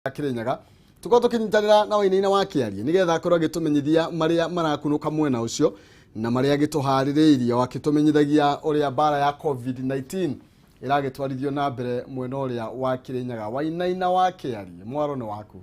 Kirinyaga tukorwo tukinyitanĩra na Wainaina wa Kĩarie nĩgetha akorwo agĩtũmenyithia marĩa marakunũka mwena ũcio na marĩa agĩtũharĩrĩirie o akĩtũmenyithagia ũrĩa mbara ya COVID-19 ĩragĩtwarithio na mbere mwena ũrĩa wa Kirinyaga. Wainaina wa Kĩarie, mwaro nĩ waku.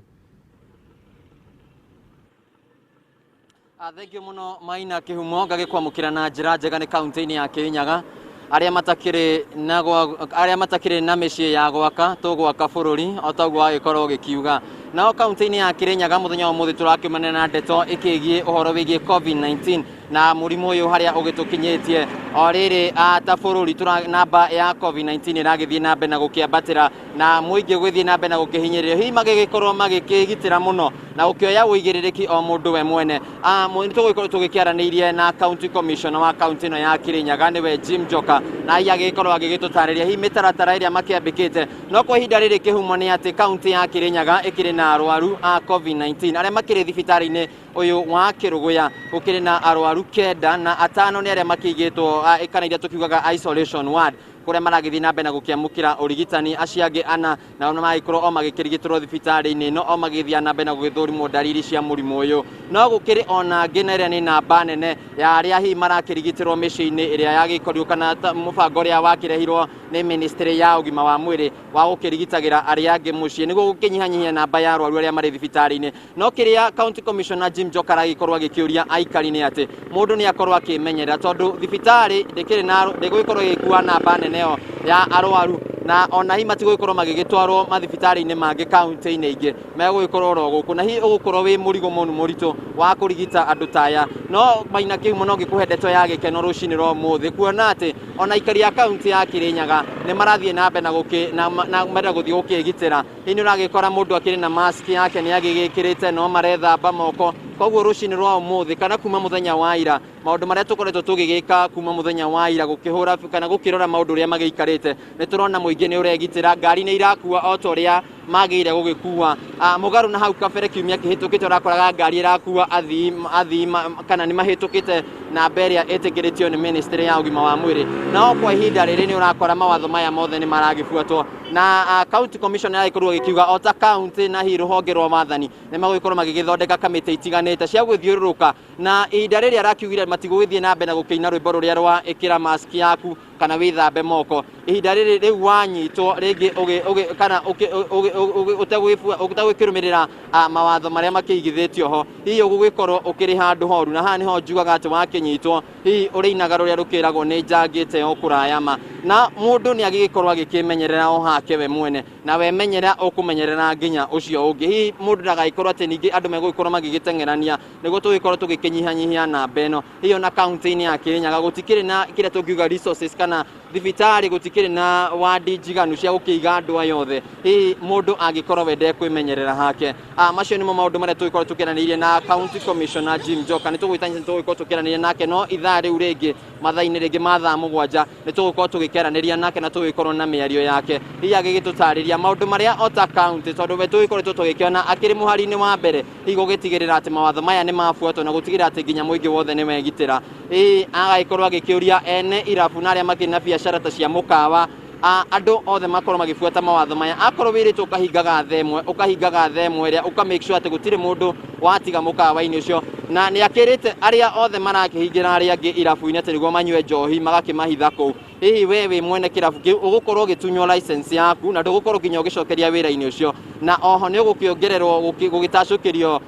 Thank you muno Maina Kihumo, ngagĩkwamũkĩra na njĩra njega nĩ kaunti-inĩ ya Kirinyaga. Arĩa matakĩrĩ na arĩa matakĩrĩ na mĩciĩ ya gwaka tũgwaka bũrũri o ta ũguo wagĩkorwo ũgĩkiuga. Nao kaunti-inĩ ya Kirinyaga mũthenya wa ũmũthĩ tũrakiumania na ndeto ĩkĩgiĩ ũhoro wĩgiĩ COVID-19 na mũrimũ ũyũ harĩa ũgĩtũkinyĩtie. O rĩrĩ ta bũrũri namba ya COVID-19 ĩragĩthiĩ na mbere na gũkĩambatĩra na mũingĩ gũgĩthiĩ na mbere na gũkĩhinyĩrĩrio, hihi magĩgĩkorwo magĩkĩgitĩra mũno na gũkĩoya ũigĩrĩrĩki o mũndũ we mwene. Nĩ tũgũgĩkorwo tũgĩkĩaranĩirie na county commissioner wa kaunti ĩno ya Kirinyaga nĩwe Jim Njoka, na hihi agĩgĩkorwo agĩgĩtũtarĩria hihi mĩtaratara ĩrĩa makĩambĩkĩte. No kwa ihinda rĩrĩ kĩhumo nĩ atĩ kaunti ya Kirinyaga ĩkĩrĩ na arwaru a COVID-19 arĩa makĩrĩ thibitarĩ-inĩ ũyũ wa Kĩrũgũya. Gũkĩrĩ na arwaru 9 na 5 nĩ arĩa makĩigĩtwo kana iria tũkiugaga isolation ward kũrĩa maragĩthiĩ na mbere na gũkĩamũkĩra ũrigitani. Acio angĩ 4 nao nĩ magĩkorwo o magĩkĩrigitĩrwo thibitarĩ-inĩ ĩno o magĩthiĩ na mbere na gũgĩthũrimwo ndariri cia mũrimũ ũyũ. No gũkĩrĩ ona angĩ na ĩrĩa nĩ namba nene ya arĩa hihi marakĩrigitĩrwo mĩciĩ-inĩ ĩrĩa yagĩkorirwo kana mũbango ũrĩa wakĩrehirwo nĩ ministry ya ũgima wa mwĩrĩ wa gũkĩrigitagĩra arĩa angĩ mũciĩ nĩguo gũkĩnyihanyihia namba ya arwaru arĩa marĩ thibitarĩ-inĩ. No kĩrĩa county commissioner Jim Njoka aragĩkorwo agĩkĩũria aikari nĩ atĩ mũndũ nĩ akorwo akĩmenyerera, tondũ thibitarĩ ndĩkĩrĩ na ndĩgũgĩkorwo ĩgĩkua namba nene ĩyo ya arwaru, na ona hihi matigũgĩkorwo magĩgĩtwarwo mathibitarĩ-inĩ mangĩ kaunti-inĩ ingĩ, megũgĩkorwo oro gũkũ, na hihi ũgũkorwo wĩ mũrigo mũnu mũritũ wa kũrigita andũ ta aya. No Maina Kĩhumo no ngĩkũhe ndeto ya gĩkeno rũcinĩ rwa ũmũthĩ kuona atĩ ona aikari a kaunti ya Kirinyaga nĩ marathiĩ na mbere na menda gũthiĩ gũkĩgitĩra. Hihi nĩ ũragĩkora mũndũ akĩrĩ na mask yake nĩ agĩgĩkĩrĩte no marethamba moko. Koguo rũcinĩ rwa ũmũthĩ kana kuma mũthenya wa ira, maũndũ marĩa tũkoretwo tũgĩgĩka kuma mũthenya wa ira gũkĩhũra kana gũkĩrora maũndũ ũrĩa magĩikarĩte, nĩ tũrona mũingĩ nĩ ũregitĩra, ngari nĩ irakua o ta ũrĩa magĩrĩire gũgĩkua. Mũgarũ na hau kabere kiumia kĩhĩtũkĩte ũrakoraga ngari ĩrakua athii kana nĩ mahĩtũkĩte namba ĩrĩa ĩtĩkĩrĩtio nĩ ministry ya ũgima wa mwĩrĩ. No kwa ihinda rĩrĩ nĩ ũrakora mawatho maya mothe nĩ maragĩbuatwo, na county commissioner aragĩkorwo agĩkiuga o ta county na hihi rũhonge rwa wathani nĩ magũgĩkorwo magĩgĩthondeka kamĩtĩ itiganĩte cia gũthiũrũrũka, na ihinda rĩrĩa arakiugire matigũgĩthiĩ na mbere na gũkĩina rwĩmbo rũrĩa rwa ĩkĩra mask yaku kana wĩthambe moko. Ihinda rĩrĩ rĩu wanyitwo rĩngĩ kana ũtegũkĩrũmĩrĩra mawatho marĩa makĩigithĩtio ho, hihi ũgũgĩkorwo ũkĩrĩ handũ horu, na haha nĩho njugaga atĩ wakĩnyitwo hihi ũrĩinaga rũrĩa rũkĩragwo nĩ njangĩte o kũraya ma. Na mũndũ nĩ agĩgĩkorwo agĩkĩmenyerera o hake we mwene, na wemenyera ũkũmenyerera nginya ũcio ũngĩ. Hihi mũndũ ndagagĩkorwo atĩ ningĩ andũ megũgĩkorwo magĩgĩteng'erania nĩguo tũgĩkorwo tũgĩkĩnyihanyihia namba ĩno. Hihi ona kaunti-inĩ ya Kirinyaga gũtikĩrĩ na kĩrĩa tũngiuga resources kana thibitarĩ gũtikĩrĩ na wadi njiganu cia gũkĩiga andũ aya othe, hihi mũndũ angĩkorwo we ndekwĩmenyerera hake. Macio nĩmo maũndũ marĩa tũgĩkorwo tũkĩaranĩirie na county commissioner Jim Njoka. Nĩ tũgwĩtanyĩte tũgũgĩkorwo tũkĩaranĩria nake, no ithaa rĩu rĩngĩ mathaa-inĩ rĩngĩ ma thaa 7 nĩ tũgũkorwo tũgĩkĩaranĩria nake na tũgĩkorwo na mĩario yake, hihi agĩgĩtũtarĩria maũndũ marĩa o ta county, tondũ we tũgĩkoretwo tũgĩkĩona akĩrĩ mũhari-inĩ wa mbere hihi gũgĩtigĩrĩra atĩ mawatho maya nĩ mabuatwo na gũtigĩrĩra atĩ nginya mũingĩ wothe nĩ wegitĩra. Hihi agagĩkorwo agĩkĩũria ene irabu na arĩa makĩrĩ na biacara ta cia mũkawa, andũ othe makorwo magĩbuata mawatho maya. Akorwo wĩrĩtwo ũkahingaga thaa 1, ũkahingaga thaa 1 ĩrĩa ũka make sure atĩ gũtirĩ mũndũ watiga mũkawa-inĩ ũcio. Na nĩ akĩrĩte arĩa othe marakĩhingĩra arĩa angĩ irabu-inĩ atĩ nĩguo manyue njohi magakĩmahitha kũu. Hihi we wĩ mwene kĩrabu kĩu ũgũkorwo ũgĩtunywo license yaku na ndũgũkorwo nginya ũgĩcokeria wĩra-inĩ ũcio, na oho nĩ ũgũkĩongererwo gũgĩtacũkĩrio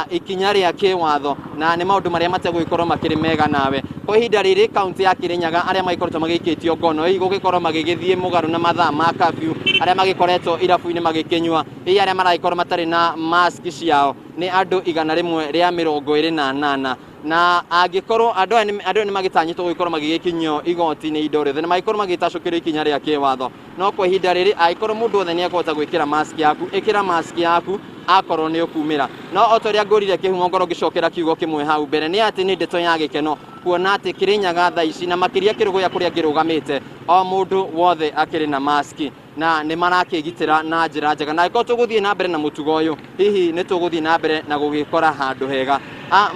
ikinya rĩa kĩwatho, na nĩ maũndũ marĩa mategũgĩkorwo makĩrĩ mega nawe. Kwa ihinda rĩrĩ kaunti ya Kirinyaga arĩa magĩkoretwo magĩikĩtio ngono hihi gũgĩkorwo magĩgĩthiĩ mũgarũ na mathaa ma curfew, arĩa magĩkoretwo irabu-inĩ magĩkĩnyua, hihi arĩa maragĩkorwo matarĩ na mask ciao nĩ andũ 128, na angĩkorwo andũ aya nĩ magĩtanyĩtwo gũgĩkorwo magĩgĩkinyio igoti-inĩ indo rĩothe na magĩkorwo magĩtacũkĩrio ikinya rĩa kĩwatho. No kwa ihinda rĩrĩ angĩkorwo mũndũ wothe nĩ ekũhota gwĩkĩra mask yaku, ĩkĩra mask yaku akorwo nĩ ũkumĩra. No o ta ũrĩa ngũrire kĩhumo ngorwo ngĩcokera kiugo kĩmwe hau mbere nĩ atĩ nĩ ndeto ya gĩkeno kuona atĩ Kirinyaga thaa ici na makĩria Kĩrũgũya kũrĩa ngĩrũgamĩte o mũndũ wothe akĩrĩ na maski na nĩ marakĩgitĩra na njĩra njega. Na angĩkorwo tũgũthiĩ na mbere na mũtugo ũyũ, hihi nĩ tũgũthiĩ na mbere na gũgĩkora handũ hega.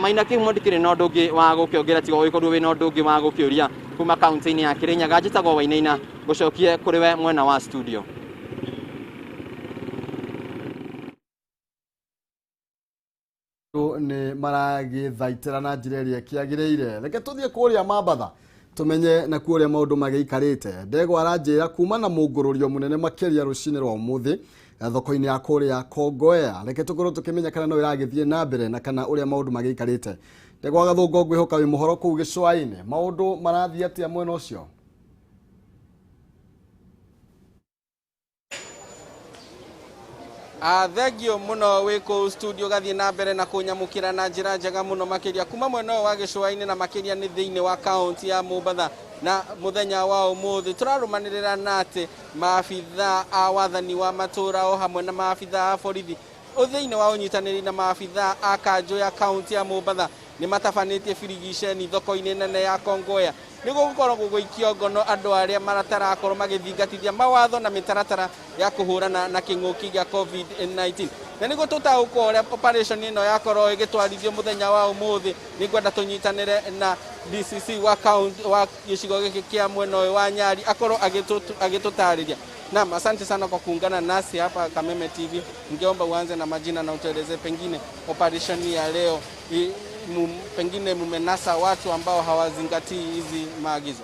Maina Kĩhumo ndikĩrĩ na ũndũ ũngĩ wa gũkĩongerera tiga ũgĩkorwo wĩna ũndũ ũngĩ wa gũkĩũria kuma kaunti-inĩ ya Kirinyaga. Njĩtagwo Wainaina, ngũcokie kũrĩ we mwena wa studio. Nĩ maragĩthaitĩra na njĩra ĩrĩa ĩkĩagĩrĩire. Reke tũthiĩ kũrĩa Mambatha tũmenye nakuo ũrĩa maũndũ magĩikarĩte. Ndegwa aranjĩra kuma na mũngũrũrio mũnene makĩria rũcinĩ rwa ũmũthĩ thoko-inĩ ya kũrĩa Kongowea. Reke tũkorwo tũkĩmenya kana no ĩragĩthiĩ na mbere na kana ũrĩa maũndũ magĩikarĩte. Ndegwa Gathũngũ, ngwĩhoka wĩ mũhoro kũu gĩcũa-inĩ. Maũndũ marathiĩ atĩa mwena ũcio? Thengio muno wĩ kũu studio gathiĩ na mbere na kũnyamũkĩra na njĩra njega mũno makĩria kuma mwena ũyũ wa gĩcũa-inĩ na makĩria nĩ thĩinĩ wa kaunti ya Mombatha. Na mũthenya wa ũmũthĩ tũrarũmanĩrĩra na atĩ maabitha a wathani wa matũra o hamwe na maabitha a borithi thĩinĩ wa ũnyitanĩri na maabitha a kanjũ ya kaunti ya Mombatha nĩ matabanĩtie birigiceni thoko-inĩ nene ya Kongowea nĩguo gũkorwo gũgũikio ngono andũ arĩa maratarakorwo magĩthingatithia mawatho na mĩtaratara ya kũhũrana na kĩng'ũki gĩa COVID-19. Na nĩguo tũtaũkwo ũrĩa operation ĩno yakorwo ĩgĩtwarithio mũthenya wa ũmũthĩ, nĩngwenda tũnyitanĩre na DCC wa kaunti wa gĩcigo gĩkĩ kĩa mwena ũyũ wa Nyali akorwo agĩtũtarĩria. Naam, asante sana kwa kuungana nasi hapa Kameme TV. Ningeomba uanze na majina na utueleze pengine operation ya leo pengine mumenasa watu ambao hawazingatii hizi maagizo.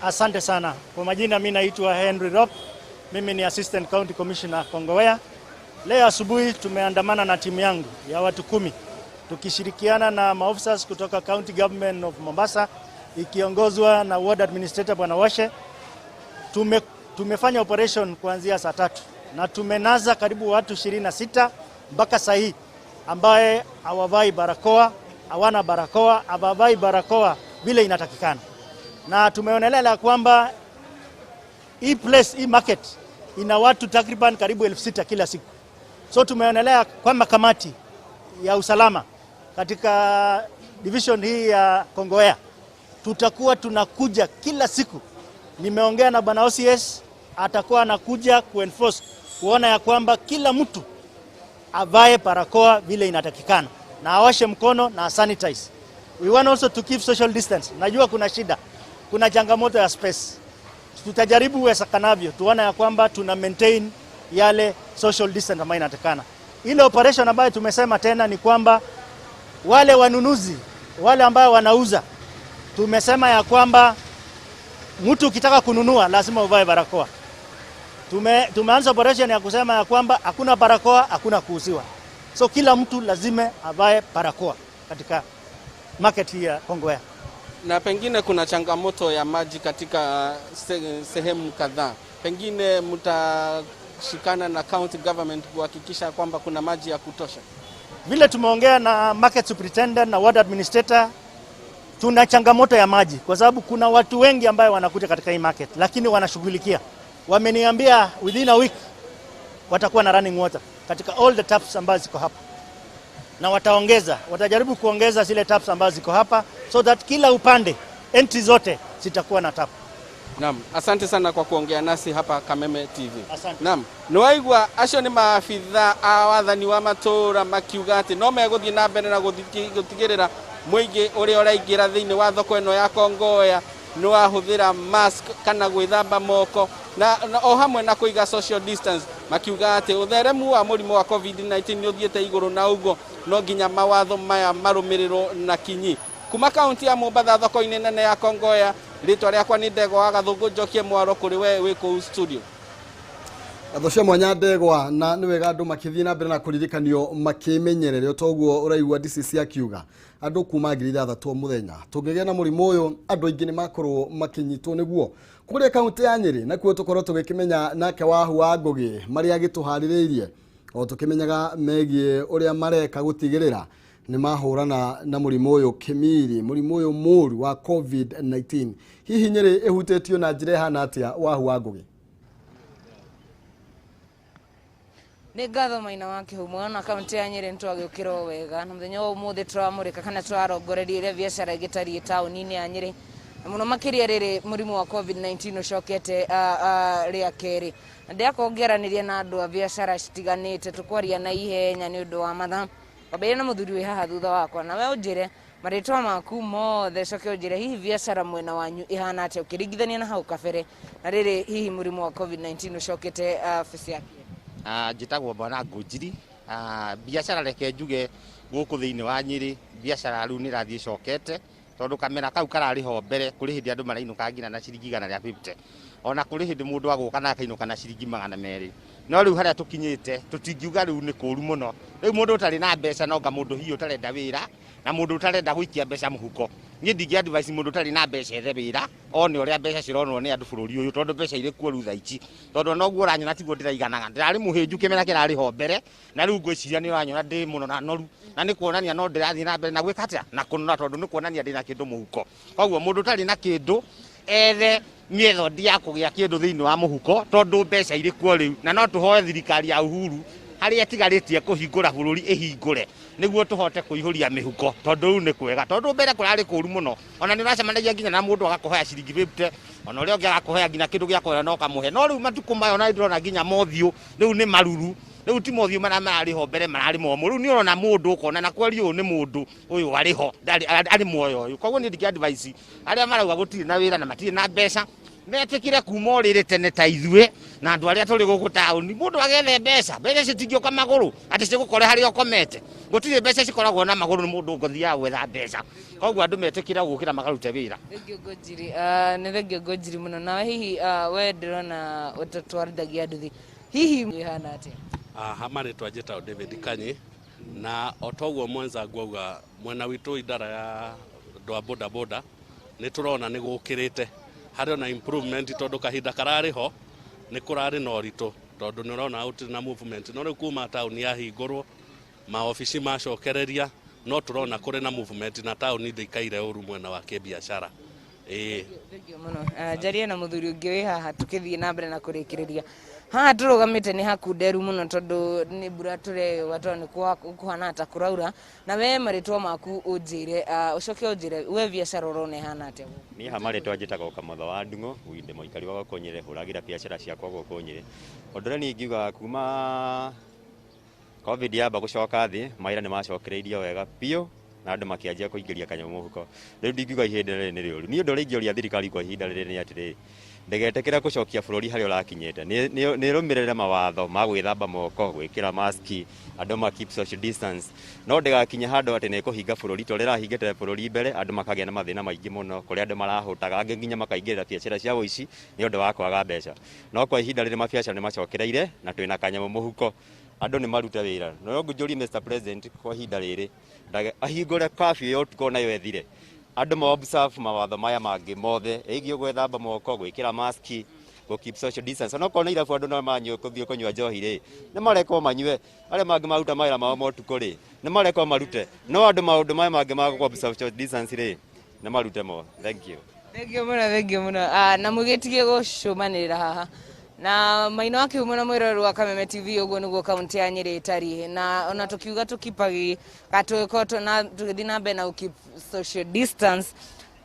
Asante sana. Kwa majina mimi naitwa Henry Rock. Mimi ni Assistant County Commissioner Kongowea. Leo asubuhi tumeandamana na timu yangu ya watu 10 tukishirikiana na maofficers kutoka County Government of Mombasa ikiongozwa na Ward Administrator Bwana Washe. Tumefanya operation kuanzia saa 3 na tumenaza karibu watu 26 mpaka saa hii ambaye hawavai barakoa, hawana barakoa, hawavai barakoa vile inatakikana. Na tumeonelea kwamba hii place, hii market ina watu takriban karibu 6,000 kila siku. So tumeonelea kwamba kamati ya usalama katika division hii ya Kongowea tutakuwa tunakuja kila siku. Nimeongea na bwana OCS, atakuwa anakuja kuenforce kuona ya kwamba kila mtu avae barakoa vile inatakikana na awashe mkono na sanitize. We want also to keep social distance. Najua kuna shida, kuna changamoto ya space. Tutajaribu uwezekanavyo tuone ya kwamba tuna maintain yale social distance ambayo inatakikana. Ile operation ambayo tumesema tena ni kwamba wale wanunuzi, wale ambao wanauza, tumesema ya kwamba mtu ukitaka kununua lazima uvae barakoa. Tumeanza operation ya kusema ya kwamba hakuna barakoa, hakuna kuuziwa. So kila mtu lazima avae barakoa katika market hii ya Kongowea. Na pengine kuna changamoto ya maji katika sehemu kadhaa. Pengine mtashikana na county government kuhakikisha kwamba kuna maji ya kutosha. Vile tumeongea na market superintendent na ward administrator, tuna changamoto ya maji kwa sababu kuna watu wengi ambao wanakuja katika hii market lakini wanashughulikia. Wameniambia within a week watakuwa na running water katika all the taps ambazo ziko hapa. Na wataongeza, watajaribu kuongeza zile taps ambazo ziko hapa so that kila upande entry zote zitakuwa na tap. Naam, asante sana kwa kuongea nasi hapa Kameme TV. Asante. Naam, nĩwaigua acio nĩ maabitha a wathani wa matũra makiuga atĩ no megũthiĩ na mbere na gũtigĩrĩra mũingĩ ũrĩa ũraingĩra thĩinĩ wa thoko ĩno ya Kongowea nĩ wahũthĩra mask kana gwĩthamba moko na o hamwe na kũiga social distance, makiuga atĩ ũtheremu wa mũrimũ wa COVID-19 nĩ ũthiĩte igũrũ na ũguo no nginya mawatho maya marũmĩrĩrwo na kinyi. Kuma kaunti ya Mombatha thoko-inĩ nene ya Kongowea, rĩtwa rĩakwa nĩ Ndegwa wa Gathũngũ, njokie mwaro kũrĩ we wĩ kũu studio. Ngatho cia mwanya Ndegwa, na nĩ wega andũ makĩthiĩ na mbere na kũririkanio makĩmenyerere toguo ũraigua DCC akiuga andũ kuma 6,000 o mũthenya tũngĩgĩa na mũrimũ ũyũ andũ aingĩ nĩ makorwo makĩnyitwo nĩguo. Kũrĩa kaunti ya Nyĩrĩ nakuo tũkorwo tũgĩkĩmenya nake Wahu wa Ngũgĩ marĩa agĩtũharĩrĩirie o tũkĩmenyaga megiĩ ũrĩa mareka gũtigĩrĩra nĩ mahũrana na mũrimũ ũyũ kĩmiri, mũrimũ ũyũ mũru wa COVID-19. Hihi Nyĩrĩ ĩhutĩtio na njĩra ĩhana atĩa, Wahu wa Ngũgĩ? Nĩ ngatho Maina wa Kĩhumo. Na kaunti ya Nyĩrĩ nĩtwagĩũkĩra o wega na mũthenya wa ũmũthĩ tũramũrĩka kana tũrarongoreria ũrĩa biacara ĩgĩtariĩ taũni-inĩ ya Nyĩrĩ na mũno makĩria rĩrĩ mũrimũ wa COVID-19 ũcokete rĩa kerĩ. Na ndĩrakorwo ngĩaranĩria na andũ a biacara citiganĩte, tũkwaria na ihenya nĩ ũndũ wa mathaa. Wambĩrĩria na mũthuri wĩ haha thutha wakwa, na we ũnjĩre marĩtwa maku mothe, coke ũnjĩre hihi biacara mwena wanyu ĩhana atĩa ũkĩringithania na hau kabere, na rĩrĩ hihi mũrimũ wa COVID-19 ũcokete bisi yake. Njĩtagwo Bwana Ngũnjiri Biacara reke njuge gũkũ thĩinĩ wa Nyĩrĩ biacara rĩu nĩ ĩrathiĩ ĩcokete tondũ kamera kau kararĩ ho mbere kũrĩ hĩndĩ andũ marainũka nginya na ciringi 150 ona kũrĩ hĩndĩ mũndũ agũka na akainũka na ciringi 200. No rĩu harĩa tũkinyĩte tũtingiuga rĩu nĩ kũru mũno. Rĩu mũndũ ũtarĩ na mbeca no nga mũndũ hihi ũtarenda wĩra na mũndũ ũtarenda gũikia mbeca mũhuko. Niĩ ndingĩ advise mũndũ ũtarĩ na mbeca ethe wĩra one ũrĩa mbeca cironwo nĩ andũ bũrũri ũyũ tondũ mbeca irĩ kuo rĩu thaa ici tondũ ona ũguo ũranyona tiguo ndĩraiganaga. Ndĩrarĩ mũhĩnju kĩmera kĩrarĩ ho mbere na rĩu ngwĩciria nĩ ũranyona ndĩ mũno na noru na nĩ kuonania no ndĩrathiĩ na mbere na gwĩka atĩa na kũnora tondũ nĩ kuonania ndĩna kĩndũ mũhuko. Koguo mũndũ ũtarĩ na kĩndũ ethe method ya kũgĩa kĩndũ thĩinĩ wa mũhuko tondũ mbeca irĩ kuo rĩu na no tũhoe thirikari ya Uhuru harĩa ĩtigarĩtie kũhingũra bũrũri ĩhingũre nĩguo tũhote kũihũria mĩhuko tondũ rĩu nĩ kwega tondũ mbere kũrarĩ kũru mũno ona nĩ ũracemanagia nginya na mũndũ agakũhoya ciringi 50 ona ũrĩa ũngĩ agakũhoya nginya kĩndũ gĩa kũrĩa no kamũhe. No rĩu matukũ maya ona ndĩrona nginya mothiũ rĩu nĩ maruru rĩu ti mothiũ marĩa mararĩ ho mbere mararĩ momũ. Rĩu nĩ ũrona mũndũ ũkona na kweri ũyũ nĩ mũndũ ũyũ arĩ ho arĩ muoyo ũyũ. Koguo niĩ ndingĩ advise arĩa marauga gũtirĩ na wĩra na matirĩ na mbeca metĩkĩre kuma ũrĩrĩ tene ta ithuĩ na andũ arĩa tũrĩ gũkũ taũni mũndũ agethe mbeca mbeca citingĩũka magũrũ atĩ cigũkore harĩa ũkomete. Gũtirĩ mbeca cikoragwo na magũrũ nĩ mũndũ ũgũthiaga gwetha mbeca. Koguo andũ metĩkĩre gũkĩra makarute wĩra. Thengio Ngũnjiri, nĩ thengio Ngũnjiri mũno. Nawe hihi we ndĩrona ũtatwarithagia nduthi hihi ĩhana atĩa? Ha marĩtwa njĩtagwo David Kanyi na o toguo mwenzangu auga mwena witũ idara ya andũ a boda boda nĩ tũrona nĩ gũkĩrĩte harĩ ona improvement tondũ kahinda kararĩ ho nĩ kũrarĩ na ũritũ tondũ nĩ ũrona gũtirĩ na movement. No rĩu kuma taũni yahingũrwo maobici macokereria no tũrona kũrĩ na movement na taũni ndĩikaire ũru mwena wa kĩbiacara. Thengio mũno. Njarie na mũthuri ũngĩ wĩ haha tũkĩthiĩ na mbere na kũrĩkĩrĩria. Haha tũrũgamĩte nĩ hakunderu mũno tondũ nĩ mbura tũreyũa tondũ nĩ kũhana ta kũraura. Na we marĩtwa maku ũnjĩre, ũcoke ũnjĩre we biacara ũrona ĩhana atĩa? Niĩ ha marĩtwa njĩtagwo Kamotho wa Ndung'u, ndĩ mũikari wa gũkũ Nyĩrĩ, hũragĩra biacara ciakwa gũkũ Nyĩrĩ. Ũndũ ũrĩa niĩ ingiuga kuma COVID yamba gũcoka thĩ, mawĩra nĩ macokereirio wega biũ na andũ makĩanjia kũingĩria kanyamũ mũhuko. Rĩu ndingiuga ihinda rĩrĩ nĩ rĩũru. Niĩ ũndũ ũrĩa ingĩũria thirikari kwa ihinda rĩrĩ nĩ atĩrĩrĩ, ndĩgetĩkĩre gũcokia bũrũri harĩa ũrakinyĩte. Nĩ ĩrũmĩrĩre mawatho ma gwĩthamba moko, gwĩkĩra maski, andũ ma keep social distance. No ndĩgakinye handũ atĩ nĩ ĩkũhinga bũrũri ta ũrĩa ĩrahingĩte bũrũri mbere, andũ makagĩa na mathĩna maingĩ mũno, kũrĩa andũ marahũtaga, angĩ nginya makaingĩrĩra biacara cia ũici nĩ ũndũ wa kwaga mbeca. No kwa ihinda rĩrĩ mabiacara nĩ macokereire na twĩna kanyamũ mũhuko. Andũ nĩ marute wĩra. No ngũnjũrie Mr President kwa ihinda rĩrĩ ahingũre curfew ĩyo ũtukũ nayo ĩthire. Andũ ma observe mawatho maya mangĩ mothe ĩgiĩ gwĩthamba moko, gwĩkĩra maski, gũ keep social distance. Ona okorwo nĩ irabu andũ no manyue kũthiĩ kũnyua njohi rĩ, nĩ marekwo manyue. Arĩa mangĩ maruta mawĩra mao ma ũtukũ rĩ, nĩ marekwo marute. No andũ maũndũ maya mangĩ ma gũ observe social distance rĩ, nĩ marute mo. Thank you. Thengio mũno, thengio mũno. Na mũgĩtige gũcũmanĩrĩra haha na maina wa kĩhumo na mwĩroreri wa Kameme TV ũguo nĩguo kaunti ya Nyĩrĩ ĩtariĩ. Na ona tũkiuga tũkipagi tũgĩkorwo na tũgĩthiĩ na mbere na gũ keep social distance,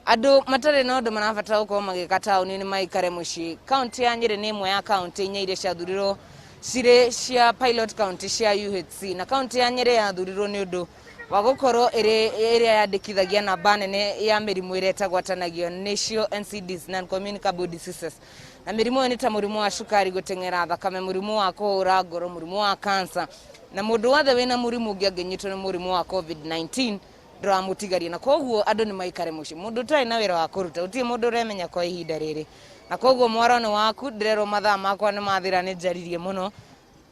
andũ matarĩ na ũndũ marabatara gũkorwo magĩka taũni-inĩ maikare mũciĩ. Kaunti ya Nyĩrĩ nĩ ĩmwe ya kaunti inya iria ciathurirwo cirĩ cia pilot county cia UHC, na kaunti ya Nyĩrĩ yathurirwo nĩ ũndũ wa gũkorwo ĩrĩ ĩrĩa yandĩkithagia namba nene ya mĩrimũ ĩrĩa ĩtagwatanagio nĩcio NCDs, non-communicable diseases. Na mĩrimũ ĩyo nĩ ta mũrimũ wa cukari, gũteng'era thakame, mũrimũ wa kũhũra ngoro, mũrimũ wa cancer. Na mũndũ wothe wĩna mũrimũ ũngĩ angĩnyitwo nĩ mũrimũ wa COVID-19 ndũramũtigaria, na koguo andũ nĩ maikare mũciĩ. Mũndũ ũtarĩ na wĩra wa kũruta, gũtirĩ mũndũ ũremenya kwa ihinda rĩrĩ. Na koguo mwaro nĩ waku, ndĩrerwo mathaa makwa nĩ mathira, nĩ njaririe mũno.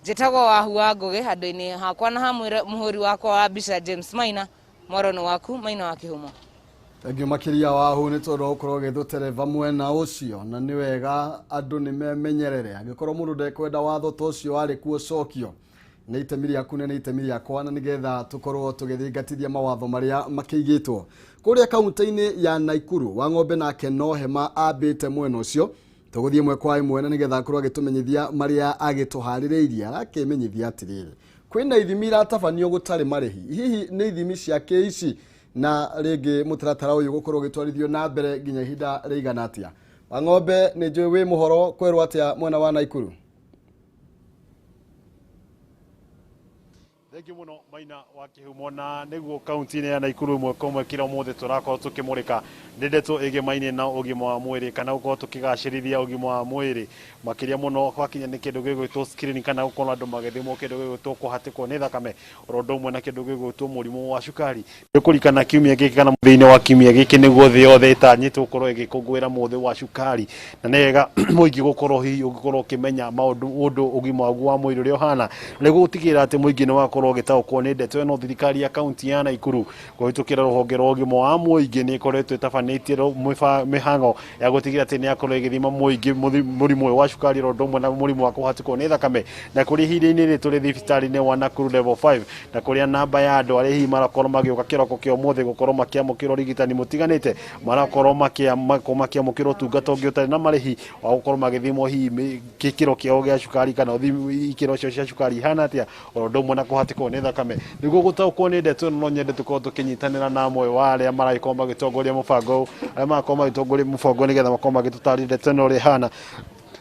Njĩtagwo Wahu wa Ngũgĩ, handũ-inĩ hakwa na ha mũhũri wakwa wa mbica James Maina. Mwaro nĩ waku, Maina wa Kĩhumo. Thengio makĩria Wahu nĩ tondũ wa gũkorwo ũgĩtũtereva mwena ũcio, na nĩ wega andũ nĩ memenyerere. Angĩkorwo mũndũ ndekwenda watho ta ũcio warĩ kuo ũcokio, nĩ itemi rĩaku na nĩ itemi rĩakwa, na nĩgetha tũkorwo tũgĩthingatithia mawatho marĩa makĩigĩtwo. Kũrĩa kaunti-inĩ ya Naikuru, Wang'ombe nake no hema ambĩte mwena ũcio. Tũgũthiĩ ĩmwe kwa ĩmwe na nĩgetha akorwo agĩtũmenyithia marĩa agĩtũharĩrĩirie. Arakĩmenyithia atĩrĩrĩ, kwĩna ithimi iratabanio gũtarĩ marĩhi. Hihi nĩ ithimi cia kĩici na rĩngĩ mũtaratara ũyũ gũkorwo ũgĩtwarithio na mbere nginya ihinda rĩigana atĩa? Wang'ombe, nĩ njũĩ wĩ mũhoro, kwerwo atĩa mwena wa Naikuru? Thengiũ mũno Maina wa Kĩhumo. Na nĩguo kaunti-inĩ ya Naikuru ĩmwe kwa ĩmwe kĩrĩa ũmũthĩ tũrakorwo tũkĩmũrĩka nĩ ndeto ĩgemaine na ũgima wa mwĩrĩ kana gũkorwo tũkĩgacĩrithia ũgima wa mwĩrĩ makĩria mũno gwakinya nĩ kĩndũ gĩgwĩtwo screening kana gũkorwo andũ magĩthimwo kĩndũ gĩgwĩtwo kũhatĩkwo nĩ thakame oro ũndũ ũmwe na kĩndũ gĩgwĩtwo mũrimũ wa cukari. Nĩkũrikana kiumia gĩkĩ kana thĩinĩ wa kiumia gĩkĩ nĩguo thĩ yothe ĩtanyĩtwo gũkorwo ĩgĩkũngũĩra mũthĩ wa cukari, na nĩ wega mũingĩ gũkorwo hihi ũgĩkorwo ũkĩmenya maũndũ ũndũ ũgima waguo wa mwĩrĩ ũrĩa ũhana, nĩguo gũtigĩrĩra atĩ mũingĩ nĩ wakorwo ũgĩtaũkwo nĩ ndeto ĩno. Thirikari ya kaunti ya Naikuru kũhĩtũkĩra rũhonge rwa ũgima wa mũingĩ nĩ ĩkoretwo ĩtabanĩtie mĩhang'o ya gũtigĩrĩra atĩ nĩ yakorwo ĩgĩthima mũingĩ mũrimũ ũyũ wa cukari oro ũndũ ũmwe na mũrimũ wa kũhatĩkwo nĩ thakame. Na kũrĩ ihinda-inĩ rĩrĩ tũrĩ thibitarĩ-inĩ wa Nakuru Level 5, na kũrĩa namba ya andũ arĩa hihi marakorwo magĩũka kĩroko kĩa ũmũthĩ gũkorwo makĩamũkĩra ũrigitani mũtiganĩte, marakorwo makĩamũkĩra ũtungata ũngĩ ũtarĩ na marĩhi wa gũkorwo magĩthimwo hihi gĩkĩro kĩao gĩa cukari kana ikĩro cio cia cukari ihana atĩa, oro ũndũ ũmwe na kũhatĩkwo nĩ thakame. Nĩguo gũtaũkwo nĩ ndeto ĩno, no nyende tũkorwo tũkĩnyitanĩra na amwe wa arĩa maragĩkorwo magĩtongoria mũbango ũyũ, arĩa marakorwo magĩtongoria mũbango nĩgetha makorwo magĩtũtarĩria ndeto ĩno ũrĩa ĩhana,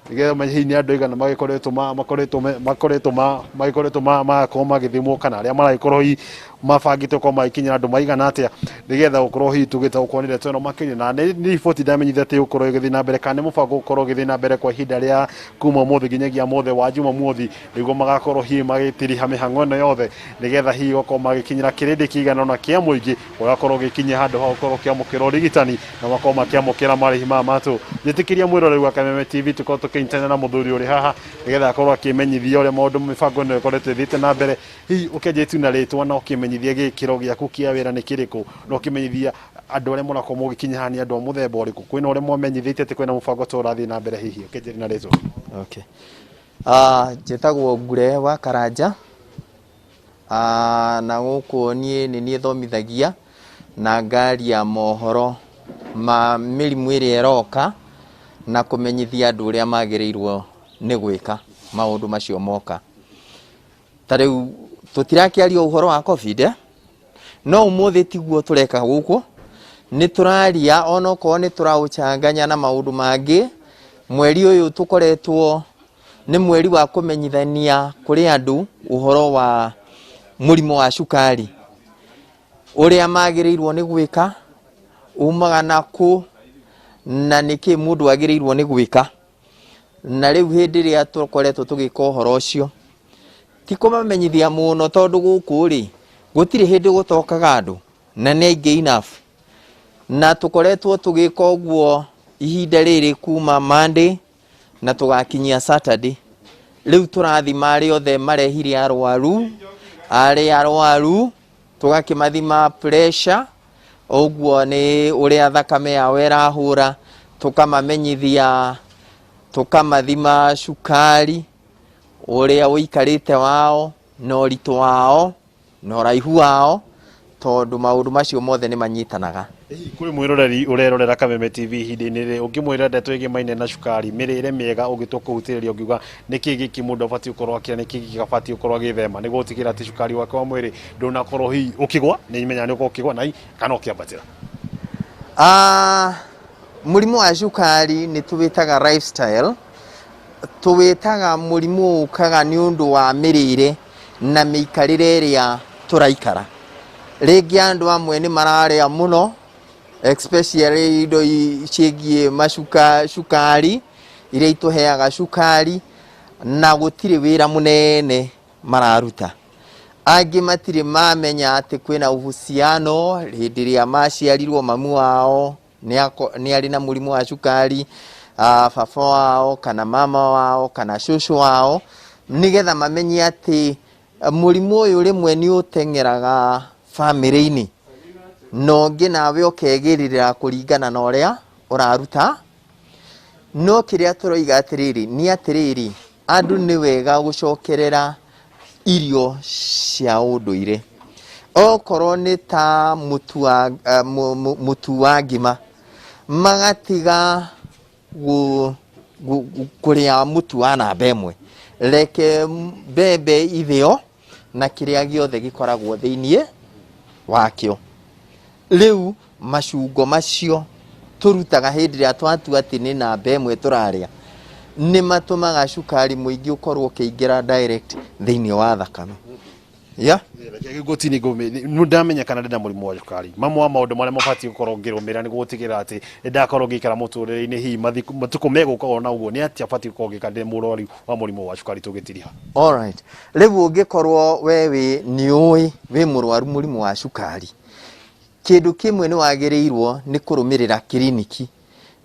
nĩgetha menye hihi nĩ andũ aigana magĩkoretwo ma makoretwo me makoretwo ma magĩkoretwo ma magakorwo magĩthimwo, kana arĩa maragĩkorwo hihi mabangĩte gũkorwo magĩkinyĩra andũ maigana atĩa, nĩgetha gũkorwo hihi tũgĩtaũkwo nĩ ndeto ĩno makĩria. Na nĩ riboti ndamenyithia atĩ gũkorwo ĩgĩthiĩ na mbere kana nĩ mũbango gũkorwo ũgĩthiĩ na mbere kwa ihinda rĩa kuma ũmũthĩ nginyagia mũthĩ wa Jumamothi, nĩguo magakorwo hihi magĩtiriha mĩhang'o ĩno yothe, nĩgetha hihi gũkorwo magĩkinyĩra kĩrĩndĩ kĩigana ũna kĩa mũingĩ ũgakorwo ũgĩkinyia handũ ha gũkorwo ũkĩamũkĩra ũrigitani na makorwo makĩamũkĩra marĩhi maya matũ. Njĩtĩkĩria mwĩroreri wa Kameme TV tũkorwo tũkĩnyitanĩra na mũthuri ũrĩ haha, nĩgetha akorwo akĩmenyithia ũrĩa maũndũ mĩbango ĩno ĩkoretwo ĩthiĩte na mbere. Hihi ũkĩanjia na rĩtwa na ũkĩmenyithia gĩkĩro gĩaku kĩa wĩra nĩ kĩrĩkũ, na ũkĩmenyithia andũ arĩa mũrakorwo mũgĩkinya haha nĩ andũ a mũthemba ũrĩkũ, kwĩna ũrĩa mwamenyithĩtie atĩ kwĩna mũbango ta ũrathiĩ na mbere, hihi ũkĩanjia na rĩtwa. Okay. Njĩtagwo Ngure wa Karanja, na gũkũ niĩ nĩ niĩ thomithagia na ngaria mohoro ma mĩrimũ ĩrĩa ĩroka na kũmenyithia andũ ũrĩa magĩrĩirwo nĩ gwĩka maũndũ macio moka. Ta rĩu tũtirakĩaria ũhoro wa COVID, eh? No ũmũthĩ tiguo tũreka gũkũ, nĩ tũraria onokorwo nĩ tũraũchanganya na maũndũ mangĩ. Mweri ũyũ tũkoretwo nĩ mweri wa kũmenyithania kũrĩ andũ ũhoro wa mũrimũ wa cukari, ũrĩa magĩrĩirwo nĩ gwĩka, umaga na kũ, na nĩkĩ mũndũ agĩrĩirwo nĩ gwĩka. Na rĩu hĩndĩ ĩrĩa tũkoretwo tũgĩka ũhoro ũcio, ti kũmamenyithia mũno, tondũ gũkũ rĩ gũtirĩ hĩndĩ gũtokaga andũ na nĩ aingĩ enough, na tũkoretwo tũgĩka ũguo ihinda rĩrĩ kuma Monday na tũgakinyia Saturday. Rĩu tũrathima arĩa othe marehire arwaru, arĩa arwaru tũgakĩmathima pressure, ũguo nĩ ũrĩa thakame yao ĩrahũra, tũkamamenyithia, tũkamathima cukari, ũrĩa ũikarĩte wao na ũritũ wao na ũraihu wao, tondũ maũndũ macio mothe nĩ manyitanaga. Kũrĩ mwĩroreri ũrerorera Kameme TV ihinda-inĩ rĩrĩ, ũngĩmwĩra ndeto ĩgĩmaine na cukari, mĩrĩre mĩega, ũngĩtua kũhutĩrĩria ũngiuga nĩkĩ gĩkĩ mũndũ abatiĩ gũkorwo akĩrĩa, nĩkĩ gĩkĩ abatiĩ gũkorwo agĩthema nĩguo gũtigĩrĩra atĩ cukari wake wa mwĩrĩ ndũnakorwo hihi ũkĩgwa, nĩ menyaga nĩ ũkorwo ũkĩgwa na kana ũkĩambatĩra? Mũrimũ wa cukari nĩ tũwĩtaga lifestyle, tũwĩtaga mũrimũ ũkaga nĩ ũndũ wa mĩrĩre na mĩikarĩre ĩrĩa tũraikara. Rĩngĩ andũ amwe nĩ mararĩa mũno, especially indo ciĩgiĩ macuka, cukari iria itũheaga cukari, na gũtirĩ wĩra mũnene mararuta. Angĩ matirĩ mamenya atĩ kwĩna uhusiano hĩndĩ ĩrĩa maciarirwo mamu wao nĩ arĩ na mũrimũ wa cukari, baba wao kana mama wao kana cũcũ wao, nĩgetha mamenye atĩ mũrimũ ũyũ rĩmwe nĩ ũteng'eraga bamĩrĩ-inĩ, na ũngĩ nawe ũkegĩrĩra kũringana na ũrĩa ũraruta. No kĩrĩa tũroiga atĩrĩrĩ nĩ atĩrĩrĩ, andũ nĩ wega gũcokerera irio cia ũndũire, okorwo nĩ ta mũtu wa ngima, magatiga kũrĩa mũtu wa namba ĩmwe, reke mbembe ithĩo na kĩrĩa gĩothe gĩkoragwo thĩiniĩ wakĩo. Rĩu macungo macio tũrutaga hĩndĩ ĩrĩa twatua atĩ nĩ namba ĩmwe tũrarĩa, nĩ matũmaga cukari mũingĩ ũkorwo ũkĩingĩra direct thĩiniĩ wa thakame. Yeah. Ngũtini ndamenya kana ndĩna mũrimũ wa cukari, mamwe wa maũndũ marĩa mabatiĩ gũkorwo ngĩrũmĩrĩra nĩguo gũtigĩrĩra atĩ nĩndakorwo ngĩikara mũtũrĩre-inĩ hihi matukũ megũka ona ũguo, nĩ atĩa batiĩ gũkorwo ngĩka ndĩ mũrwaru wa mũrimũ wa cukari tũgĩtiriha? Alright. Rĩu ũngĩkorwo we wĩ nĩũĩ wĩ mũrwaru mũrimũ wa cukari, kĩndũ kĩmwe nĩ wagĩrĩirwo nĩ kũrũmĩrĩra kiriniki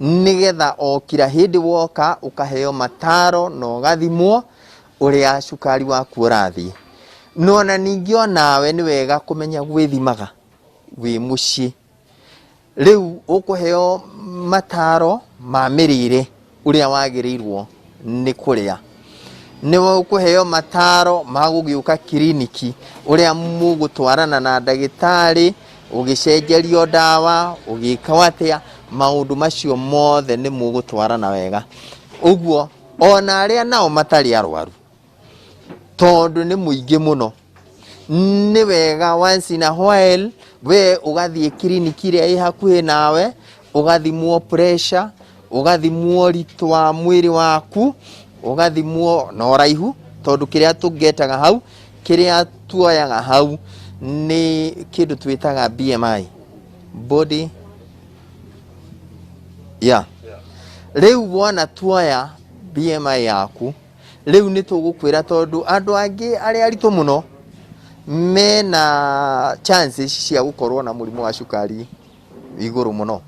nĩgetha o kira hĩndĩ woka ũkaheo mataro na ũgathimwo ũrĩa cukari waku ũrathiĩ. No na ningĩ onawe nĩ wega kũmenya gwĩthimaga wĩ mũciĩ. Rĩu ũkũheo mataro ma mĩrĩre ũrĩa wagĩrĩirwo nĩ kũrĩa, nĩ ũkũheo mataro ma gũgĩũka kiriniki ũrĩa mũgũtwarana na ndagĩtarĩ, ũgĩcenjerio ndawa, ũgĩka atĩa, maũndũ macio mothe nĩ mũgũtwarana wega. Ũguo ona arĩa nao matarĩ arwaru, tondũ nĩ mũingĩ mũno, nĩ wega once in a while we ũgathiĩ kiriniki ĩrĩa ĩ hakuhĩ nawe, ũgathimwo pressure, ũgathimwo ũritũ wa mwĩrĩ waku, ũgathimwo na ũraihu, tondũ kĩrĩa tũngetaga hau, kĩrĩa tuoyaga hau nĩ kĩndũ twĩtaga BMI, body, yeah. Rĩu wona tuoya BMI yaku, rĩu nĩ tũgũkwĩra, tondũ andũ angĩ arĩa aritũ mũno mena chances cia gũkorwo na mũrimũ wa cukari igũrũ mũno.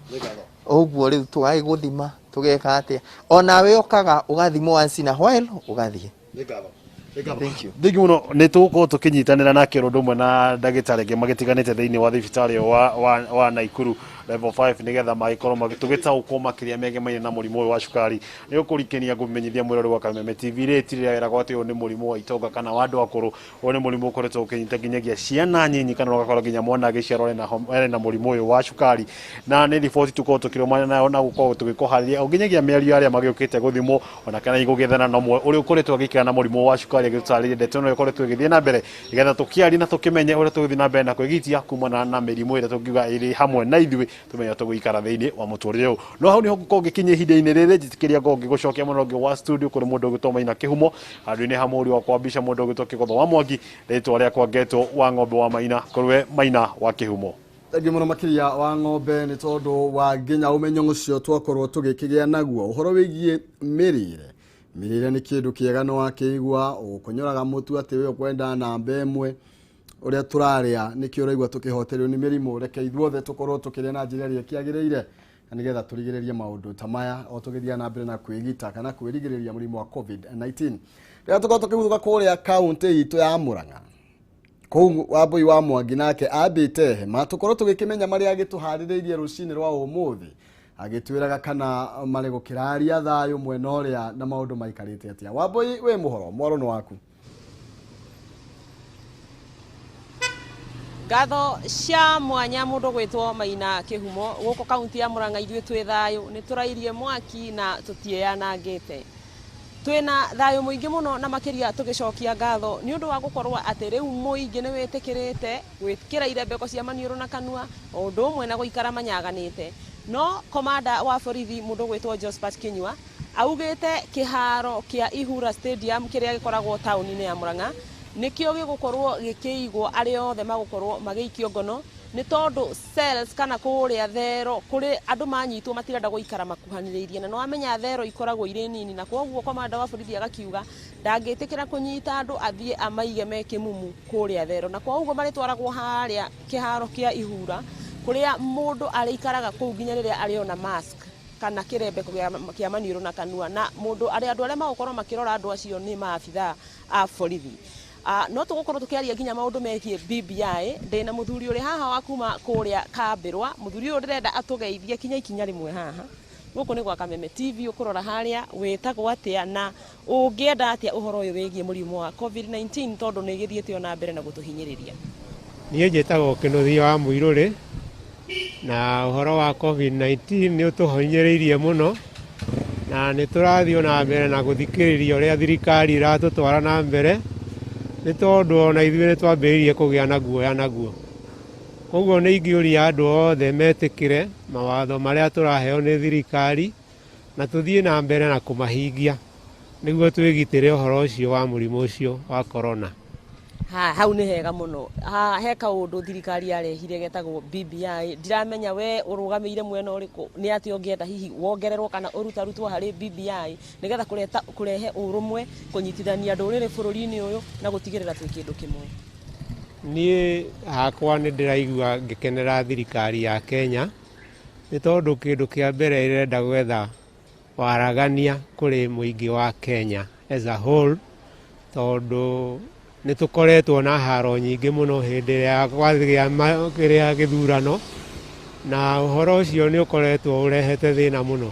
Ũguo rĩu tũgagĩgũthima tũgeka atĩa, onawe ũkaga ũgathimwo once in a while ũgathiĩ. Thank you. Thengi mũno. Nĩ tũgũkorwo tũkĩnyitanĩra nake ũndũ ũmwe na ndagĩtarĩ angĩ magĩtiganĩte thĩinĩ wa thibitarĩ wa Naikuru level 5 nĩgetha magĩkorwo tũgĩtaũkwo makĩria megemaine na mũrimũ ũyũ wa cukari. Nĩ ũkũrikenia ngũmenyithia mwĩrori wa Kameme TV rĩti rĩrĩa wĩragwo atĩ ũyũ nĩ mũrimũ wa itonga kana wa andũ akũrũ. Ũyũ nĩ mũrimũ ũkoretwo ũkĩnyita nginyagia ciana nyinyi kana ũgakorwo nginya mwana agĩciarwo arĩ na mũrimũ ũyũ wa cukari, na nĩ riboti tũkorwo tũkĩrũmania nayo na gũkorwo tũgĩkũharĩria o nginyagia mĩario ya arĩa magĩũkĩte gũthimwo ona kana igũgĩethana na ũmwe ũrĩa ũkoretwo agĩikara na mũrimũ wa cukari agĩtũtarĩria ndeto ĩno ĩkoretwo ĩgĩthiĩ na mbere nĩgetha tũkĩarie na tũkĩmenye ũrĩa tũgũthiĩ na mbere na kwĩgitia kumana na mĩrimũ ĩrĩa tũngiuga ĩrĩ hamwe na ithuĩ, tũmenye tũgũikara thĩinĩ wa mũtũrĩre ũyũ. No hau nĩho ngũkorwo ngĩkinyia ihinda-inĩ rĩrĩ. Njĩtĩkĩria ngorwo ngĩgũcokia mũno ũngĩ wa studio kũrĩ mũndũ ũgĩtwo Maina Kĩhumo, handũ-inĩ ha mũhũri wakwa mbica mũndũ ũgĩtwo Kĩgotho wa Mwangi. Rĩtwa rĩakwa ngetwo wa ng'ombe wa Maina, kũrĩ we Maina wa Kĩhumo. Thengiũ mũno makĩria wa ng'ombe nĩ tondũ wa nginya ũmenyo ũcio twakorwo tũgĩkĩgĩa naguo ũhoro wĩgiĩ mĩrĩre. Mĩrĩre nĩ kĩndũ kĩega, nĩ wakĩigua ũkũnyoraga mũtu atĩ we ũkwenda namba ĩmwe, ũrĩa tũrarĩa nĩkĩo ũraigua tũkĩhoterio nĩ mĩrimũ. Reke ithuothe tũkorwo tũkĩrĩa na njĩra ĩrĩa ĩkĩagĩrĩire na nĩgetha tũrigĩrĩrie maũndũ ta maya o tũgĩthiaga na mbere na kwĩgita kana kwĩrigĩrĩria mũrimũ wa COVID-19. Rĩrĩa tũkorwo tũkĩguthũka kũrĩa kaũntĩ itũ ya Murang'a, kũu Wambui wa Mwangi nake ambĩte hema tũkorwo tũgĩkĩmenya marĩa agĩtũharĩrĩirie rũcinĩ rwa ũmũthĩ, agĩtwĩraga kana marĩ gũkĩraria thayũ mwena ũrĩa na maũndũ maikarĩte atĩa. Wambui, wĩ mũhoro mwaro nĩ waku. Ngatho cia mwanya mũndũ gwĩtwo Maina Kĩhumo. Gũkũ kaunti ya Murang'a ithuĩ twĩ thayũ, nĩ tũrairie mwaki na tũtiĩyanangĩte, twĩna thayũ mũingĩ mũno, na makĩria tũgĩcokia ngatho nĩ ũndũ wa gũkorwo atĩ rĩu mũingĩ nĩ wĩtĩkĩrĩte gwĩkĩra irembeko cia maniũrũ na kanua o ũndũ ũmwe na gũikara manyaganĩte. No komanda wa borithi mũndũ gwĩtwo Josephat Kinyua augĩte kĩharo kĩa Ihura Stadium kĩrĩa gĩkoragwo taũni-inĩ ya Murang'a nĩkĩo gĩgũkorwo gĩkĩigwo arĩa othe magũkorwo magĩikio ngono, nĩ tondũ cells kana kũrĩa thero kũrĩ andũ manyitwo matirenda gũikara makuhanĩrĩirie, na nĩwamenya thero ikoragwo irĩ nini, na koguo komanda wa borithi agakiuga ndangĩtĩkĩra kũnyita andũ athiĩ amaige me kĩmumu kũrĩa thero, na koguo marĩtwaragwo harĩa kĩharo kĩa Ihura kũrĩa mũndũ arĩikaraga kũu nginya rĩrĩa arĩona mask kana kĩrembeko kĩa maniũrũ na kanua, na mũndũ arĩa andũ arĩa magũkorwo makĩrora andũ acio nĩ maabithaa a borithi. No tũgũkorwo tũkĩaria nginya maũndũ megiĩ BBI. Ndĩna mũthuri ũrĩ haha wa kuma kũrĩa Kambĩrwa. Mũthuri ũyũ ndĩrenda atũgeithie kinya ikinya rĩmwe haha. Gũkũ nĩ gwa Kameme TV, ũkũrora harĩa wĩtagwo atĩa na ũngĩenda atĩa ũhoro ũyũ wĩgiĩ mũrimũ wa COVID-19, tondũ nĩ ĩgĩthiĩte ona mbere na gũtũhinyĩrĩria. Niĩ njĩtagwo Kĩnuthia wa Mũirũrĩ, na ũhoro wa COVID-19 nĩ ũtũhinyĩrĩirie mũno, na nĩ tũrathiĩ na mbere na gũthikĩrĩria ũrĩa thirikari ĩratũtwara na mbere, nĩ tondũ ona ithuĩ nĩ twambĩrĩirie kũgĩa na guoya naguo. Koguo nĩ ingĩũria andũ othe metĩkĩre mawatho marĩa tũraheo nĩ thirikari na tũthiĩ na mbere na kũmahingia nĩguo twĩgitĩre ũhoro ũcio wa mũrimũ ũcio wa corona. Ha, hau nĩ hega mũno. Ha, he kaũndũ thirikari yarehire getagwo BBI. Ndiramenya we ũrũgamĩire mwena ũrĩkũ, nĩ atĩa ũngĩenda hihi wongererwo kana ũrutarutwo harĩ BBI nĩgetha kũreta kũrehe ũrũmwe, kũnyitithania ndũrĩrĩ bũrũri-inĩ ũyũ na gũtigĩrĩra twĩ kĩndũ kĩmwe. Niĩ hakwa nĩ ndĩraigua ngĩkenera thirikari ya Kenya nĩ tondũ kĩndũ kĩa mbere ĩrenda gwetha waragania kũrĩ mũingĩ wa Kenya as a whole, tondũ nĩ tũkoretwo na haro nyingĩ mũno hĩndĩ ĩrĩa kwagĩa kĩrĩa gĩthurano, na ũhoro ũcio nĩ ũkoretwo ũrehete thĩna mũno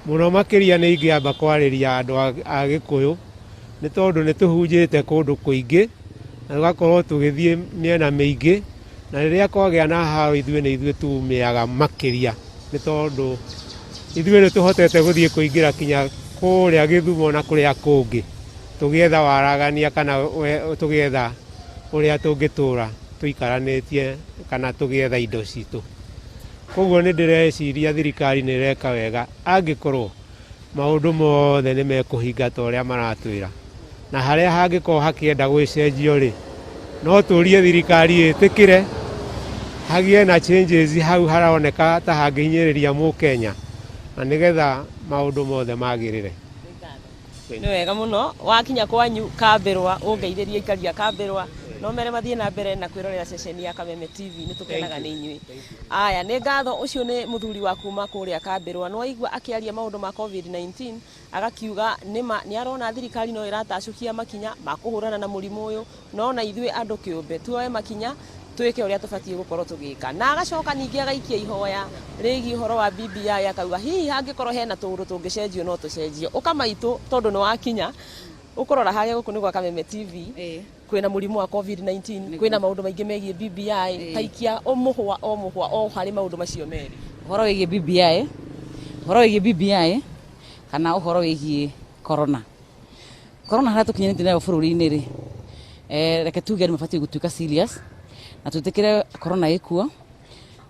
mũno. Makĩria nĩ ingĩamba kwarĩria andũ a Gĩkũyũ, nĩ tondũ nĩ tũhunjĩte kũndũ kũingĩ na tũgakorwo tũgĩthiĩ mĩena mĩingĩ, na rĩrĩa kwagĩa na haro ithuĩ nĩ ithuĩ tumĩaga makĩria, nĩ tondũ ithuĩ nĩ tũhotete gũthiĩ kũingĩra kinya kũrĩa Gĩthumo na kũrĩa kũngĩ tũgĩetha waragania kana tũgĩetha ũrĩa tũngĩtũra tũikaranĩtie kana tũgĩetha indo citũ. Koguo nĩ ndĩreciria thirikari nĩ ĩreka wega angĩkorwo maũndũ mothe nĩ mekũhinga ta ũrĩa maratwĩra, na harĩa hangĩkorwo hakĩenda gwĩcenjio rĩ, no tũrie thirikari ĩtĩkĩre hagĩe na changes hau haroneka ta hangĩhinyĩrĩria mũkenya, na nĩgetha maũndũ mothe magĩrĩre. Nĩ wega mũno. Wakinya kwanyu Kambĩrwa, ũngeithĩrie aikaria Kambĩrwa no mere mathiĩ na mbere na kwĩrorera ceceni ya Kameme TV. Nĩ tũkenaga nĩ inyuĩ. Aya, nĩ ngatho. Ũcio nĩ mũthuri wa kuma kũrĩa Kambĩrwa. Nĩ waigua akĩaria maũndũ ma COVID-19, agakiuga nĩma nĩ arona thirikari no ĩratacũkia makinya ma kũhũrana na mũrimũ ũyũ, no na ithuĩ andũ kĩũmbe tuoe makinya, twĩke ũrĩa tũbatiĩ gũkorwo tũgĩka. Na agacoka ningĩ agaikia ihoya rĩgiĩ ũhoro wa BBI, akauga hihi hangĩkorwo hena tũũndũ tũngĩcenjio no tũcenjio. Ũka maitũ, tondũ nĩ wakinya ũkũrora harĩa gũkũ nĩ gwa Kameme TV. Kwĩna mũrimũ wa COVID-19, kwĩna maũndũ maingĩ megiĩ BBI. Taikia o mũhwa o mũhwa o harĩ maũndũ macio merĩ. Ũhoro wĩgiĩ BBI kana ũhoro wĩgiĩ corona, corona harĩa tũkinyanĩte nayo bũrũri-inĩ rĩ, reke tuge andũ mabatiĩ gũtuĩka serious na twĩtĩkĩre corona ĩkuo,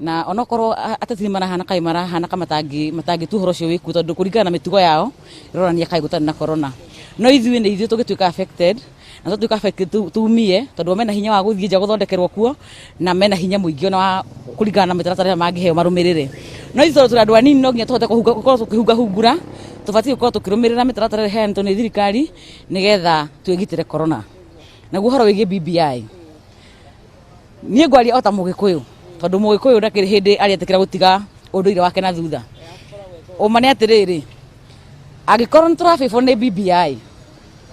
na onokorwo ateti nĩ marahana kaĩ marahana ka matangĩtua ũhoro ũcio wĩkuo, tondũ kũringana na mĩtugo yao ĩronania kaĩ gũtarĩ na corona, no ithuĩ nĩ ithuĩ tũgĩtuĩka affected, na tũtuĩka affected tumie, tondũ o mena hinya wa gũthiĩ nja gũthondekerwo kuo, na mena hinya mũingĩ ona wa kũringana na mĩtaratara ĩrĩa mangĩheo marũmĩrĩre. No ithuĩ tondũ tũrĩ andũ anini, no nginya tũhote gũkorwo tũkĩhungahungura. Tũbatiĩ gũkorwo tũkĩrũmĩrĩra mĩtaratara ĩrĩa ĩheanĩtwo nĩ thirikari nĩgetha twĩgitĩre corona. Naguo ũhoro wĩgiĩ BBI, niĩ ngwaria o ta Mũgĩkũyũ, tondũ Mũgĩkũyũ ndakĩrĩ hĩndĩ arĩetĩkĩra gũtiga ũndũire wake na thutha. Ũma nĩ atĩrĩrĩ, angĩkorwo nĩ tũrabĩbwo nĩ BBI,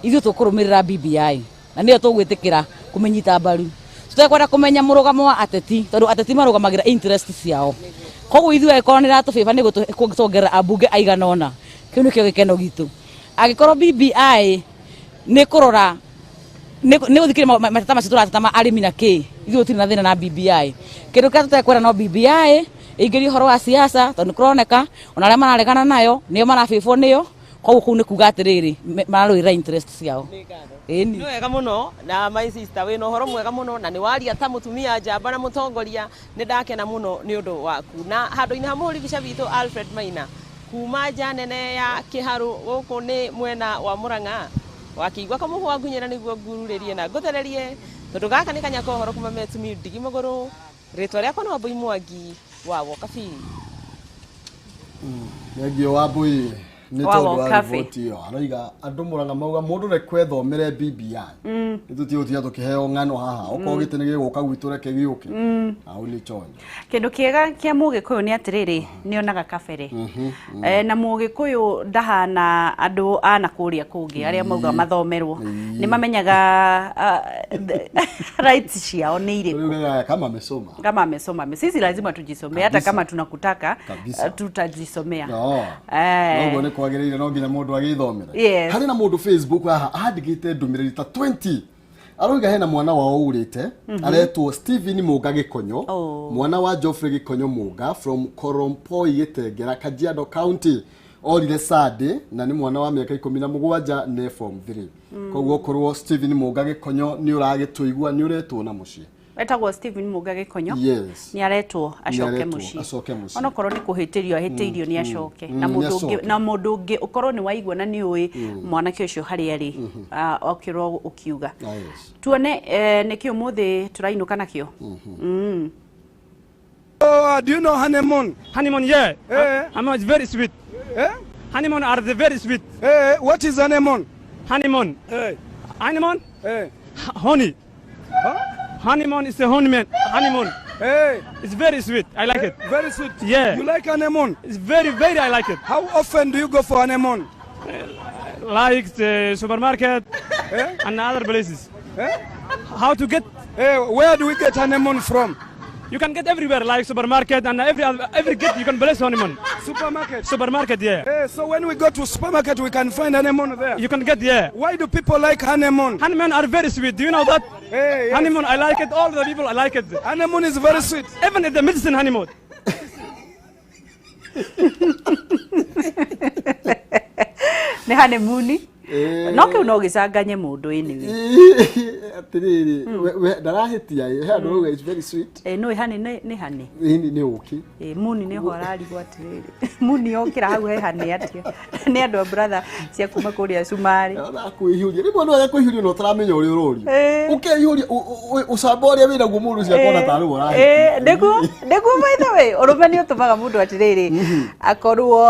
ithuĩ tũkũrũmĩrĩra BBI na nĩyo tũgwĩtĩkĩra kũmĩnyita mbaru, tũtekwenda kũmenya mũrũgamo wa ateti, tondũ ateti marũgamagĩra interest ciao. Koguo ithuĩ angĩkorwo nĩ ĩratũbĩba nĩ gũtuongerera ambunge aigana ũna, kĩu nĩkĩo gĩkeno gitũ. Angĩkorwo BBI nĩ kũrora nĩ gũthikĩrĩria mateta macio tũrateta ma arĩmi na kĩ, ithuĩ gũtirĩ na thĩna na BBI. Kĩndũ kĩrĩa tũtekwenda no BBI ĩingĩrie ũhoro wa siasa, tondũ nĩ kũroneka ona arĩa mararegana nayo nĩo marabĩbwo nĩyo. Koguo kũu nĩ kuga atĩrĩrĩ, mararũĩrĩra interest ciao. Ĩni. Nĩ wega mũno. Na my sister, wĩna ũhoro mwega mũno na nĩ waria ta mũtumia njamba na mũtongoria. Nĩ ndakena mũno nĩ ũndũ waku. Na handũ-inĩ ha mũhũri mbica witũ Alfred Maina, kuma nja nene ya Kĩharũ gũkũ nĩ mwena wa Mũrang'a, wakĩigua kamũhwa ngunyĩra nĩguo ngururĩrie na ngũthererie, tondũ gaka nĩ kanya ka ũhoro kuma Metumi Ndigi Magũrũ. Rĩtwa rĩakwa nĩ Wambui Mwangi wa Wokabi. Thengio Wambui nĩ Wa tondũ wa Wokabi. riboti ĩyo. Arauga andũ Mũrang'a mauga mũndũ reke ethomere BBI, nĩ tũtige gũtiga tũkĩheo ng'ano haha. Okorwo gĩtĩ nĩ gĩgũka gwitũ, reke gĩũke. Hau nĩ chonjo. Kĩndũ kĩega kĩa Mũgĩkũyũ nĩ atĩrĩrĩ, nĩ onaga kabere. Na Mũgĩkũyũ ndahana andũ a na kũrĩa kũngĩ arĩa mauga mathomerwo. Nĩ mamenyaga rights ciao nĩ irĩkũ. Rĩu kama amesoma. Kama amesoma, sisi lazima tujisomee hata Kabisa. kama tunakutaka. Kabisa. Tutajisomea. No. Noguo nĩ kwagĩrĩire, no nginya mũndũ agĩthomere. Harĩ na mũndũ Facebook haha andĩkĩte ndũmĩrĩri ta 20, arauga hena mwana wao urĩte, aretwo Stephen Mũnga Gĩkonyo, Oh. mwana wa Geoffrey Gĩkonyo Mũnga from Korompoi, Gĩtengera, Kajiado County, orire Sunday na nĩ mwana wa mĩaka 17, nĩ form 3. Koguo korwo Stephen Mũnga Gĩkonyo nĩ ũragĩtũigua, nĩ ũretwo na mũciĩ. Wetagwo Stephen Muga Gĩkonyo. Yes. Nĩ aretwo acoke Nĩaretwo mũciĩ. Acoke mũciĩ. Onokorwo nĩ kũhĩtĩrio ahĩtĩirio, nĩ acoke. Na mũndũ ũngĩ, nĩacoke. na mũndũ ũngĩ ũkorwo nĩ waigua na nĩ ũĩ mwanake ũcio harĩa arĩ, okĩrwo ũkiuga. Ah, yes. Tuone nĩkĩ ũmũthĩ tũrainũka nakĩo. Oh, do you know honeymoon? Honeymoon, yeah. Eh. Honeymoon is very sweet. Eh? Honeymoon are the very sweet. Eh, what is honeymoon? Honeymoon. Eh. Honeymoon? Eh. Honey. Huh? Honeymoon is a honeymoon. Honeymoon. Hey. It's very sweet. I like it. Very sweet. Yeah. You like honeymoon? It's very, very, I like it. How often do you go for honeymoon? Like the supermarket Eh? and other places. Eh? How to get? Eh, where do we get honeymoon from? You can get everywhere, like supermarket and every get you can place honeymoon. Supermarket. Supermarket, yeah. Eh, so when we go to supermarket, we can find honeymoon there. You can get, yeah. Why do people like honeymoon? Honeymoon are very sweet. Do you know that? Hey, yes. Honeymoon, I like it. All the people, I like it. Honeymoon is very sweet. Even in the medicine honeymoon. Nĩ honeymoon. No kĩu no gĩcanganye mũndũ anyway. Atiriri, we ndarahĩtia ĩ, he andũ rauga it's very sweet. Ĩ nĩ honey, nĩ honey. Ĩni nĩ ũkĩ. Ĩ muni nĩ ho ararigwo atĩrĩrĩ, muni okĩra hau he honey atĩa? Nĩ andũ a brother cia kuma kũrĩa Cumarĩ. Kwĩhiũria rĩmwe no wega kwĩhiũria na ũtaramenya ũrĩa ũrorio. Ĩ. Ũkehiũria ũcamba ũrĩa wĩnaguo mũndũ ũcio akona tarĩ we ũrahĩtia. Ĩ, nĩguo by the way, ũrũme nĩ ũtũmaga mũndũ atĩrĩrĩ, akorwo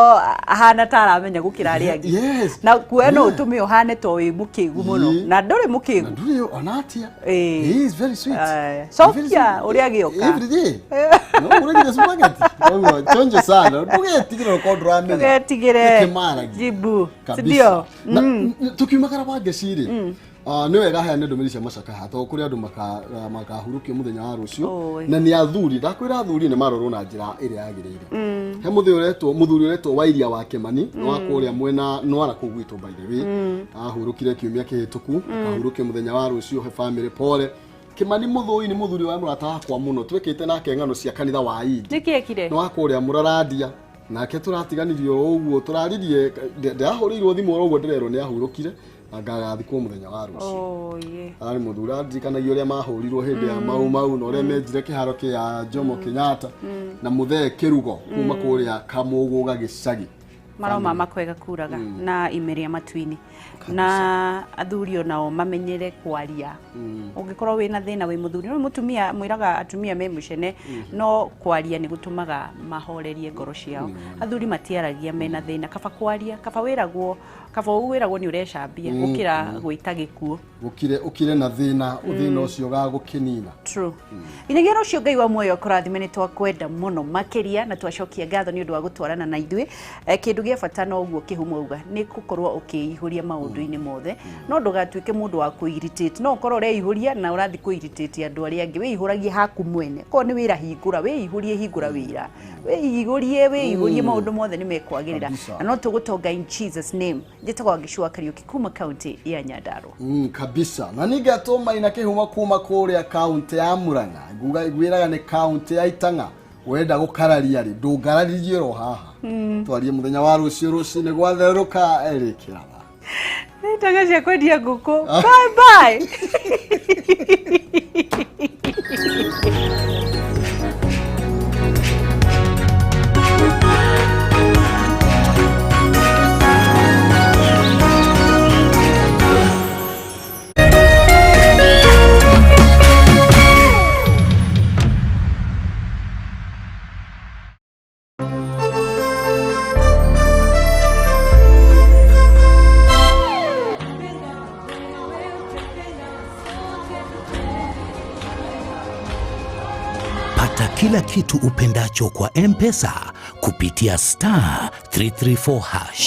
ahana ta aramenya gũkĩra arĩa angĩ. Yes. Na kuoya no ũtũme ũhane ta wĩ mũkĩgu mũno, Ĩ. na ndũrĩ mũkĩgu. Ndũrĩ ona atia. Ĩ. He is very sweet. Cokia Very sweet. ũrĩa gĩoka. Every day. No ũrĩgire supermarket. Koguo chonjo sana. Ndũgetigĩre ũkorwo ndũramenya. Ndũgetigĩre. Nĩkĩmaragia. Jibu. Kabisa. Sindio? Na tukiumagara wa ngeci rĩ, nĩ wega heane ndũmĩrĩri cia macaka haha tondũ kũrĩ andũ makahurũkio mũthenya wa rũciũ. Oi. Na nĩ athuri, ndakwĩra athuri nĩ marorwo na njĩra ĩrĩa yagĩrĩire. He mũthuri ũretwo Wairia wa Kĩmani, nĩ wa kũrĩa mwena Nwara kũu gwitũ by the way. Ahurũkire kiumia kĩhĩtũku, akahurũkio mũthenya wa rũciũ. He family pole. Kĩmani Mũthũi nĩ mũthuri wa mũrata wakwa mũno, twĩkĩte nake ng'ano cia kanitha wa Indi. Nĩkĩ ekire? Nĩ wa kũrĩa Mũrarandia, nake tũratiganirio o ũguo, tũraririe, ndĩrahũrĩirwo thimũ oro ũguo, ndĩrerwo nĩ ahurũkire na ngagathikwo mũthenya wa rũciũ. Oye. Arĩ mũthuri aririkanagia ũrĩa mahũrirwo hĩndĩ ya Mau Mau na ũrĩa menjire kĩharo kĩa Jomo Kenyatta, na mũthee Kĩrugo kuma kũrĩa Kamũgũga gĩcagi. Maroma makwega kuraga na ime rĩa matu-inĩ, na athuri onao mamenyere kwaria. Ũngĩkorwo wĩna thĩna wĩ mũthuri, no mũtumia mwĩraga atumia me mũcene, no kwaria nĩ gũtũmaga mahorerie ngoro ciao. Athuri matiaragia mena thĩna, kaba kwaria, kaba wĩragwo, kaba wĩragwo nĩ ũrecambia gũkĩra gwĩta gĩkuũ. Gũkire ũkire na thĩna, thĩna ũcio ũgagũkĩnina. True. Nginyagia rũciũ, Ngai wa muoyo akũrathime, nĩ twakwenda mũno makĩria na twacokia ngatho nĩ ũndũ wa gũtwarana na ithuĩ. Kĩndũ gĩa bata no ũguo kĩhumo auga nĩ gũkorwo ũkĩihũria maũndũ-inĩ mothe, no ndũgatuĩke mũndũ wa kũ-irritate. No ũkorwo ũreihũria na ũrathiĩ kũ-irritate andũ arĩa angĩ. Wĩihũragie haku mwene, korwo nĩ wĩra hingũra, wĩihũrie, hingũra wĩra, wĩihũrie, wĩihũrie, maũndũ mothe nĩ mekwagĩrĩra. Kabisa. Na no tũgũtonga in Jesus name. Njĩtagwo Wangeci Kariũki kuma kaunti ya Nyandarua. Kabisa. Na ningetwo Maina Kĩhumo kuma kũrĩa kaunti ya Murang'a, nguga ngwĩraga nĩ kaunti ya Itang'a. Wenda gũkararia rĩ, ndũngararirie ro haha. Twarie mũthenya wa rũciũ rũcinĩ gwatherũka ĩrĩkĩraga. Nĩ ndaga cia kwendia ngũkũ. Bye bye. Pata kila kitu upendacho kwa M-Pesa kupitia star 334 hash.